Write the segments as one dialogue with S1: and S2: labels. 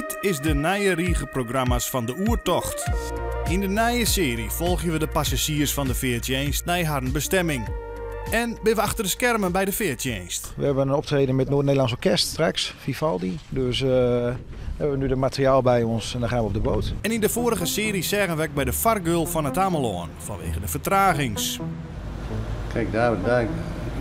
S1: Dit is de nije rige programma's fan de Oertocht. Yn de nije searje folgje we de passazjiers fan de feartsjinst nei harren bestemming. En binne we achter de skermen by de feartsjinst.
S2: We hebben een optreden met Noord-Nederlands Orkest straks, Vivaldi. Dus uh, hebben we nu de materiaal bij ons en dan gaan we op de boot.
S1: En yn de foarige searje seagen we ek by de fargeul fan It Amelân fanwege de fertragings.
S3: Kijk, daar,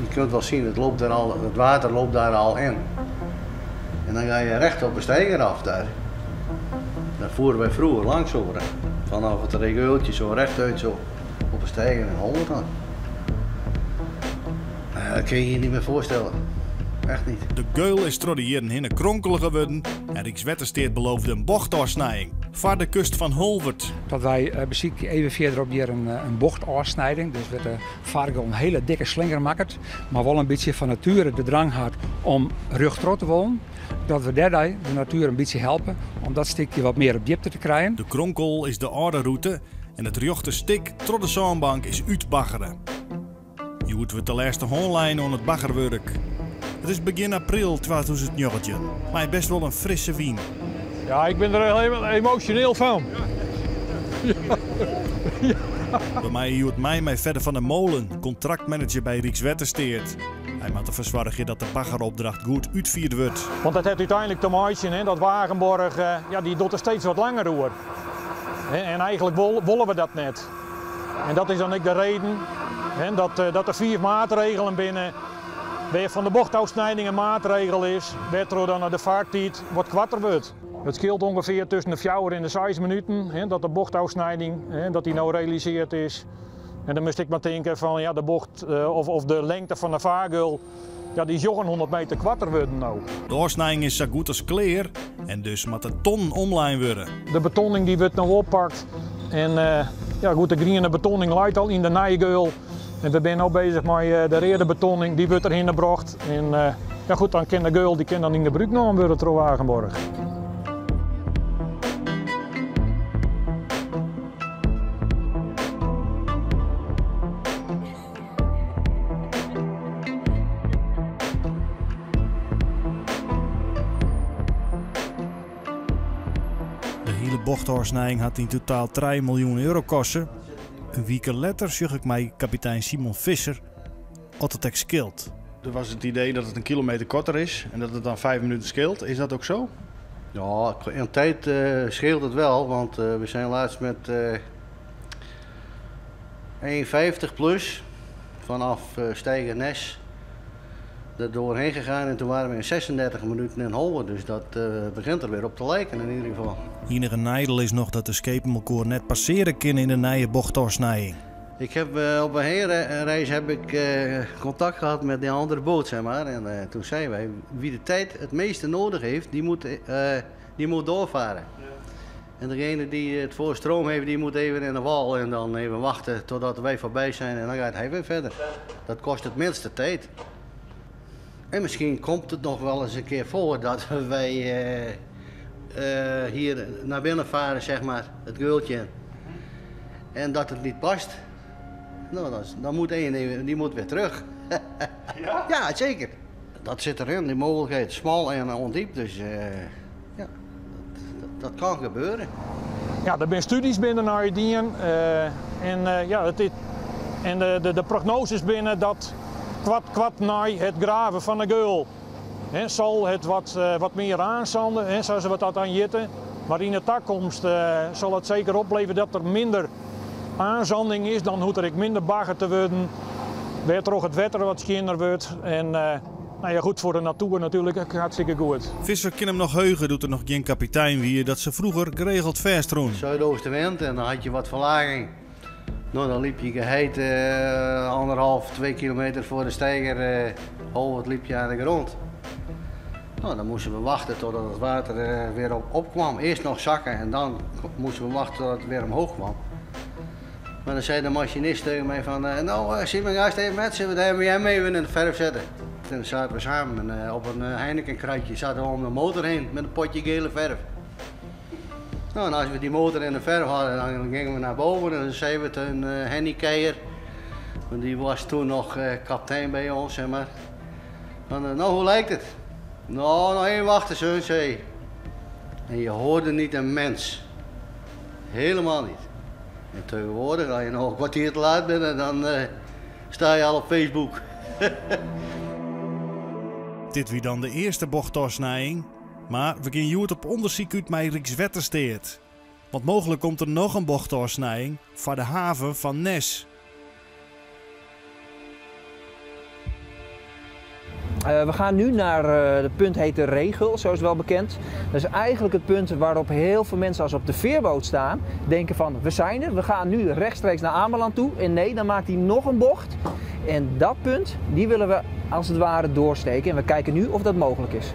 S3: je kunt wel zien, het, loopt daar al, het water loopt daar al in. En dan ga je recht op de steiger af daar. Daar voeren wij vroeger langs over. Vanaf het regeultje zo rechtuit zo op de steiger en 100 dan. Nou, dat kun je je niet meer voorstellen. Echt niet.
S1: De geul is troch de jierren hinne kronkeliger wurden en Rykswettersteat beloofde in bochtôfsnijing foar de kust fan Holwert.
S4: Dat wy besykje even fierderop hjir in bochtôfsnijding. Dus wêr't de fargeul in hiele dikke slinger makket, mar wol in bytsje fan natuere de drang hat om rjochttroch te wollen. Dat we dêrby de natuer in bytsje helpe om dat stikje wat mear op djipte te krijen.
S1: De kronkel is de âlde rûte en it rjochte stik troch de sânbank is útbaggere. Hjoed wurdt de lêste hân lein oan it baggerwurk. It is begjin april 2019, mei best wol in frisse wyn.
S5: Ja, ik bin der hiel emosjoneel fan.
S1: We meie hjoed mei mei Fedde van der Molen, kontraktmanager by Rykswettersteat. Hy moat derfoar soargje dat de baggeropdracht goed útfierd wurdt.
S5: Want dat hat úteinlik te meitsjen hè, dat Wagenborg, ja, dy docht der steeds wat langer oer. En eigenlik wolle we dat net. En dat is dan ek de reden hè, dat der fiif maatregelen binne wêrfan de bochtôfsnijding in maatregel is, wêrtroch dan de faartiid wat koarter wurdt. It skeelt ûngefear tusken de fjouwer en de seis minuten hè, dat de bochtôfsnijding hè, dat dy no realisearre is. En dan moast ik mar tinke fan ja, de bocht of de lengte fan de fargeul, ja, dy is 900 meter koarter wurden no.
S1: De ôfsnijing is sa goed as klear en dus moat de tonnen omlein wurde.
S5: De betonning dy wurdt no oppakt en ja, goed, de griene betonning leit al yn de nije geul. En we binne no beuzich mei de reade betonning, dy wurdt derhinne brocht. En ja, goed, dan kin de geul dy kin dan yn gebrûk nommen wurde troch Wagenborg.
S1: De hiele bochtôfsnijing hat yn totaal 3 miljoen euro koste. In wike letter sjoch ik mei kapitein Simon Visser oft it ek skeelt.
S6: Er was het idee dat het een kilometer korter is en dat het dan 5 minuten scheelt. Is dat ook zo?
S3: Ja, in tijd scheelt het wel, want we zijn laatst met 1,50 plus vanaf Steiger Nes er doorheen gegaan en toen waren we in 36 minuten in Holwerd. Dus dat begint er weer op te lijken in ieder geval.
S1: Iennige neidiel is noch dat de skepen elkoar net passearje kinne yn de nije bochtôfsnijing.
S3: Ik heb op een heenreis heb ik contact gehad met die andere boot, zeg maar. En toen zeiden wij, wie de tijd het meeste nodig heeft, die moet doorvaren. Ja. En degene die het voor stroom heeft, die moet even in de wal en dan even wachten totdat wij voorbij zijn en dan gaat hij weer verder. Dat kost het minste tijd. En misschien komt het nog wel eens een keer voor dat wij hier naar binnen varen, zeg maar, het geultje in. En dat het niet past. Nou, dan moet één even, die moet weer terug.
S6: Ja?
S3: Ja, zeker. Dat zit erin, die mogelijkheid. Smal en ondiep, dus ja, dat kan gebeuren.
S5: Ja, der binne studies binnen nei dien. En ja, it is, en de prognoses binne dat koart nei it graven fan de geul, hè, sil it wat mear oanzande, hè, sa't we dat dan hjitte. Mar yn de takomst sil it seker opleverje dat der minder oanzanding is, dan hoecht der ek minder baggere te wurden, wêrtroch it wetter wat skjinner wurdt. En no ja, goed, foar de natuer natuerlik hartstikke goed.
S1: Visser kin him noch heuge doe't er noch gjin kapitein wie, dat se froeger geregeld fêstrûnen.
S3: Zuidoostenwind en dan had je wat verlaging. Nou, dan liep je geheid 1,5, 2 kilometer voor de steiger, Holwerd liep je aan de grond. Nou, dan moesten we wachten totdat het water weer opkwam. Eerst nog zakken en dan moesten we wachten tot het weer omhoog kwam. Maar dan zei de machinist tegen mij van, nou Simon, ga eens even met, zullen we de M&M even in de verf zetten? En dan zaten we samen op een Heineken kratje, zaten we om de motor heen met een potje gele verf. Nou, en als we die motor in de verf hadden, dan gingen we naar boven en dan zeiden we tegen Henny Keijer, want die was toen nog kapitein bij ons, zeg maar. Van, nou, hoe lijkt het? Nou, nog even wachten, zo'n zei. En je hoorde niet een mens. Helemaal niet. En tegenwoordig, als je nog een kwartier te laat bent, dan sta je al op Facebook.
S1: Dit wie dan de eerste bochtafsnijing. Maar we gaan hjoed op onderzoek uit met Rijkswettersteat. Want mogelijk komt er nog een bochtafsnijing voor de haven van Nes.
S7: We gaan nu naar het punt heet de Reegul, zoals wel bekend. Dat is eigenlijk het punt waarop heel veel mensen als ze op de veerboot staan denken van we zijn er, we gaan nu rechtstreeks naar Ameland toe. En nee, dan maakt hij nog een bocht. En dat punt, die willen we als het ware doorsteken. En we kijken nu of dat mogelijk is.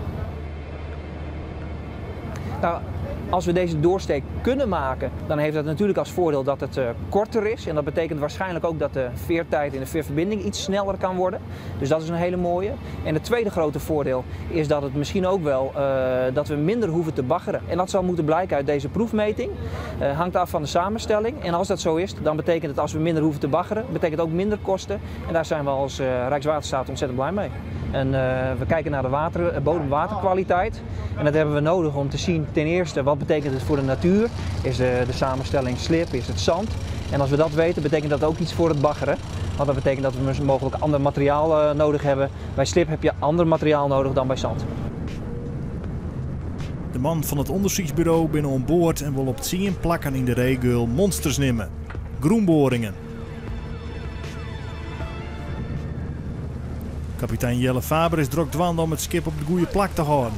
S7: Als we deze doorsteek kunnen maken, dan heeft dat natuurlijk als voordeel dat het korter is. En dat betekent waarschijnlijk ook dat de veertijd en de veerverbinding iets sneller kan worden. Dus dat is een hele mooie. En het tweede grote voordeel is dat het misschien ook wel dat we minder hoeven te baggeren. En dat zal moeten blijken uit deze proefmeting. Hangt af van de samenstelling. En als dat zo is, dan betekent het als we minder hoeven te baggeren, betekent ook minder kosten. En daar zijn we als Rijkswaterstaat ontzettend blij mee. En we kijken naar de bodemwaterkwaliteit. En dat hebben we nodig om te zien ten eerste wat betekent het voor de natuur. Is de samenstelling slib, is het zand? En als we dat weten, betekent dat ook iets voor het baggeren. Want dat betekent dat we mogelijk ander materiaal nodig hebben. Bij slib heb je ander materiaal nodig dan bij zand.
S1: De man van het onderzoeksbureau binnen aan boord en wil op 10 plakken in de Reegeul monsters nemen. Groenboringen. Kapitein Jelle Faber is druk dwaan om het schip op de goede plak te houden.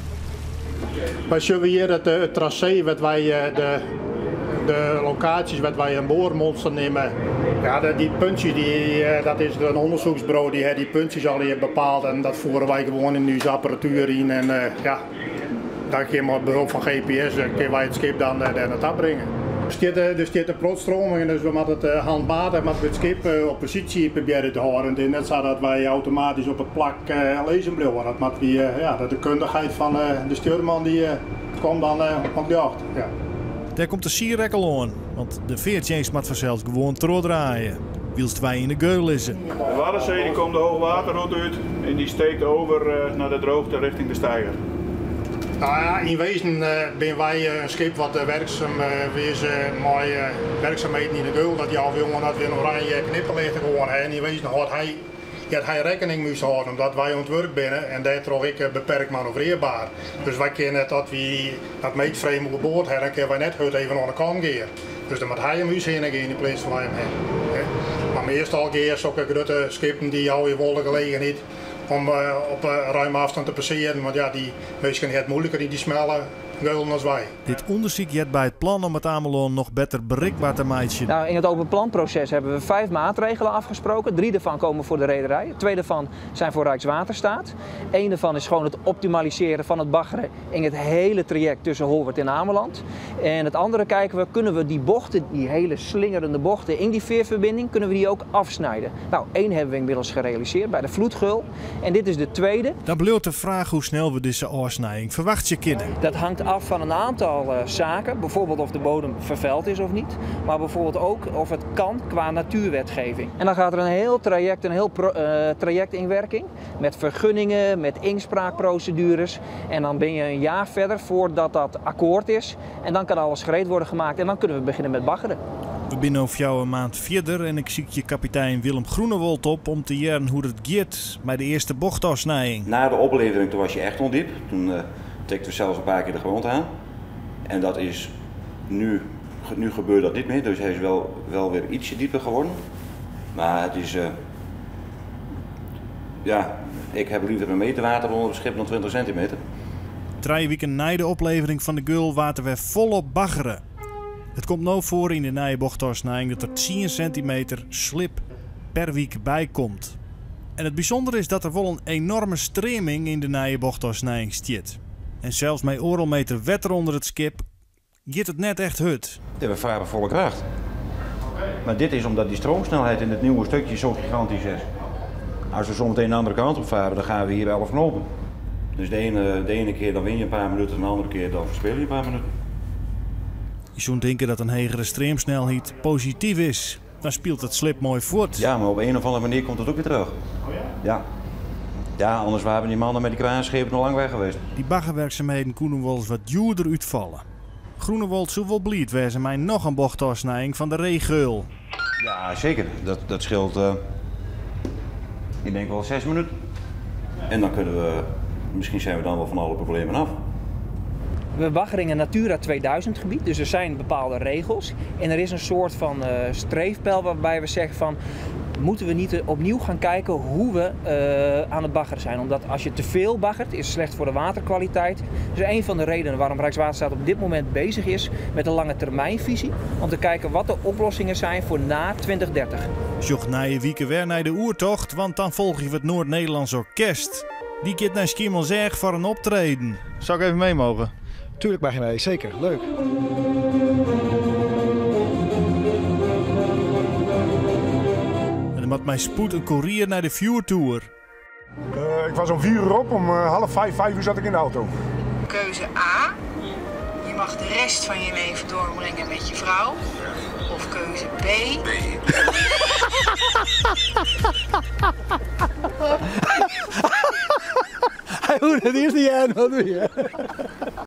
S8: Wij zullen hier het tracé wat wij, de locaties wat wij een boormonster nemen. Ja, die puntjes, dat is een onderzoeksbureau die heeft die puntjes al hier bepaald en dat voeren wij gewoon in onze apparatuur in. En ja, dan kunnen we met behulp van GPS kunnen wij het schip dan daar naartoe brengen. Er zit een protstroming, dus we moeten het handmatig met het schip op positie proberen te houden. Het is net zo dat wij automatisch op het plak lezen blijven. Dat moet we, ja, dat de kundigheid van de stuurman die komt dan op de jacht. Ja.
S1: Daar komt de sierrekkel aan, want de veertjes moet vanzelf gewoon doordraaien. Wielst wij in de geul liggen.
S9: De Waddenzee die komt de hoogwaterroute uit en die steekt over naar de droogte richting de steiger.
S8: Nou ja, in wezen ben wij een schip wat werkzaam is met werkzaamheden in de geul. Dat jouw jongen dat weer een oranje knipperlicht gewoon. En in wezen had hij rekening moeten houden omdat wij ontwerp binnen en daardoor ik beperkt manoeuvreerbaar. Dus wij kunnen dat we dat meetframe op boord hebben, dan kunnen wij net het even aan de kant gaan. Dus dan moet hij hem heen gaan in plaats van wij hem heen. Maar meestal gaan zulke grote schepen die jou in wollen gelegenheid om op ruime afstand te passeren, want ja, die mensen het moeilijker in die smalle geulen als wij.
S1: Dit onderzoek jet bij het plan om het Ameland nog beter bereikbaar te maken.
S7: Nou, in het open planproces hebben we 5 maatregelen afgesproken. 3 daarvan komen voor de rederij, 2 daarvan zijn voor Rijkswaterstaat. 1 daarvan is gewoon het optimaliseren van het baggeren in het hele traject tussen Holwerd en Ameland. En het andere kijken we, kunnen we die bochten, die hele slingerende bochten in die veerverbinding, kunnen we die ook afsnijden? Nou, 1 hebben we inmiddels gerealiseerd bij de Vloedgeul. En dit is de tweede.
S1: Dan blijft de vraag hoe snel we deze afsnijding verwacht je kunnen.
S7: Dat hangt af van een aantal zaken, bijvoorbeeld of de bodem vervuild is of niet, maar bijvoorbeeld ook of het kan qua natuurwetgeving. En dan gaat er een heel traject, in werking met vergunningen, met inspraakprocedures en dan ben je een jaar verder voordat dat akkoord is en dan kan alles gereed worden gemaakt en dan kunnen we beginnen met baggeren.
S1: We binnen over jou een maand verder en ik zie je kapitein Willem Groenewold op om te jaren hoe het gaat bij de eerste bochtafsnijing.
S10: Na de oplevering toen was je echt ondiep. Toen tikten we zelfs een paar keer de grond aan. En dat is nu gebeurt dat niet meer, dus hij is wel weer ietsje dieper geworden. Maar het is, ja, ik heb liever een meter water onder het schip dan 20 centimeter.
S1: 3 weken na de oplevering van de geul water we volop baggeren. Het komt nu voor in de nieuwe bochtafsnijing dat er 10 centimeter slip per week bij komt. En het bijzondere is dat er wel een enorme stroming in de nieuwe bochtafsnijing zit. En zelfs met oorlmeter wetter onder het schip gaat het net echt hut.
S10: Ja, we varen volle kracht. Maar dit is omdat die stroomsnelheid in het nieuwe stukje zo gigantisch is. Als we zometeen de andere kant op varen, dan gaan we hier 11 knopen. Dus de ene keer dan win je een paar minuten en de andere keer dan verspeel je een paar minuten.
S1: Je zou denken dat een hegere stroomsnelheid positief is. Dan speelt het slip mooi voort.
S10: Ja, maar op een of andere manier komt het ook weer terug. Oh ja? Ja. Ja, anders waren die mannen met die kraanschepen nog lang weg geweest.
S1: Dy baggerwurksumheden koene wolris wat djoerder útfalle. Groenewold soe wol bliid wêze mei noch in bochtôfsnijing fan de Reegeul.
S10: Ja, zeker. Dat scheelt, ik denk wel 6 minuten. En dan kunnen we, misschien zijn we dan wel van alle problemen af.
S7: We baggeren in een Natura 2000 gebied, dus er zijn bepaalde regels. En er is een soort van streefpeil waarbij we zeggen van, moeten we niet opnieuw gaan kijken hoe we aan het baggeren zijn. Omdat als je te veel baggert, is het slecht voor de waterkwaliteit. Dus een van de redenen waarom Rijkswaterstaat op dit moment bezig is met een lange termijnvisie. Om te kijken wat de oplossingen zijn voor na 2030.
S1: Sjoch nije wike wer nei de Oertocht, want dan folgje we it Noard-Nederlânsk Orkest. Dy giet nei Skiermûntseach foar in optreden.
S6: Zou ik even mee mogen?
S2: Tuurlijk mag je mee, zeker. Leuk.
S1: En der moat mei spoed in koerier nei de fjoertoer.
S11: Ik was om 4 uur op, om 4.30, 5 uur zat ik in de auto.
S12: Keuze A. Je mag de rest van je leven doorbrengen met je vrouw. Of keuze B. B.
S2: Hy hoecht it earst net hearren, wat doe je?